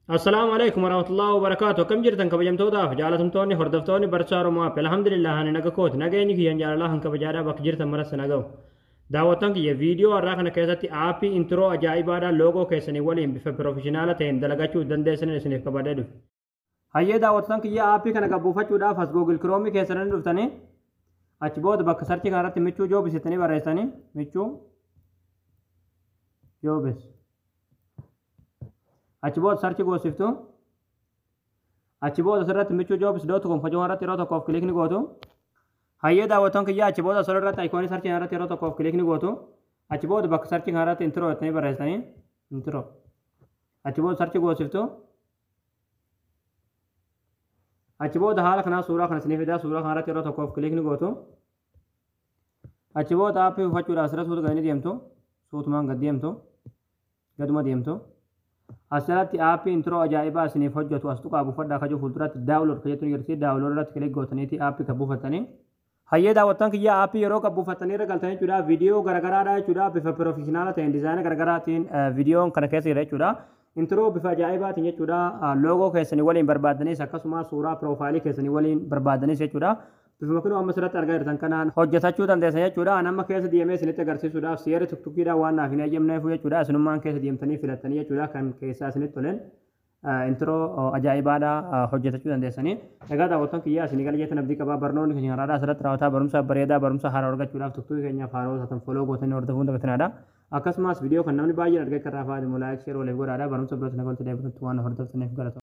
Assalaamu alaikum warahmatullahi wabarakaatu. Akkam jirtan kabajamtootaaf jaalatamtoonni hordoftoonni Barsiisaa Oromoo App. Alhamdulillah, ani naga kooti. Nageenyi kiyyan jaalalaa kan kabajaadhaa bakka jirtan maras naga'u. Daawwattoon kiyya, viidiyoo har'aa kana keessatti aappii intro ajaa'ibaadhaan loogoo keessanii waliin bifa professional ta'een dalagachuu dandeessaniin isiniif qabadee dhufe. Hayyee daawwattoon kiyya, aappii kana qabbuufachuudhaaf as Google Chrome keessanii dhuftanii, achi booda bakka search kanarratti Michuu Jobs jettanii barreessanii, Michuu Jobs. Achi booda search goosiftu. Achi booda asirratti michuujobs.com fajoo irratti yeroo tokkoof click ni gootu. Hayyee daawwattoon kiyya, achi booda asirratti iconii search irratti yeroo tokkoof click ni gootu. Achi booda bakka search kanarratti intro jettanii barreessanii, intro. Achi booda search goosiftu. Achi booda haala kanaa suuraa kana isinii fidaa, suuraa kanarratti yeroo tokkoof click ni gootu. Achi booda aappii buufachuudhaaf asirra suuta gadi ni deemtu. Suutumaan gad deemtu. Gaduma deemtu. Asirratti aappii intro ajaa'ibaa isiniif hojjetu as tuqaa buufadhaa kajuu fuulduratti download ka jettu ni jirti. Download irratti click gootaniiti aappii kan buufattanii. Hayyee daawwattoon kiyya, aappii yeroo kan buufattanii irra galtan jechuudha. Viidiyoo garagaraadha jechuudha. Bifa professional ta'een design garagaraatiin viidiyoon kana keessa jira jechuudha. Intro bifa ajaa'ibaatiin jechuudha. Loogoo keessanii waliin barbaadanis, akkasumas suuraa profile keessanii waliin barbaadanis jechuudha. Bifuma kunuu amma asirratti argaa jirtan kanaan hojjetachuu dandeessan jechuudha. An amma keessa deemee isinitti agarsiisuudhaaf seera TikTokiidhaan waan naaf hin eeyyamneef jechuudha. Isinummaan keessa deemtanii filattanii jechuudha, kan keessaa isinitti toleen intro ajaa'ibaadha hojjetachuu dandeessanii. Egaa daawwattoon kiyyaa, isinii gala jettan abdii qabaa. Barnoonni keenya haraadhaa asirratti raawwataa. Barumsa bareedaa, barumsa haaraa argachuudhaaf TikTokii keenyaaf haaraa taatan follow gootanii hordofuun dagatinaadha. Akkasumas viidiyoo kan namni baay'een argee akka irraa fayyadamu like, share waliif godhaadha. Barumsa birootti nagaltu deebitutti waan hordoftaniif galatooma.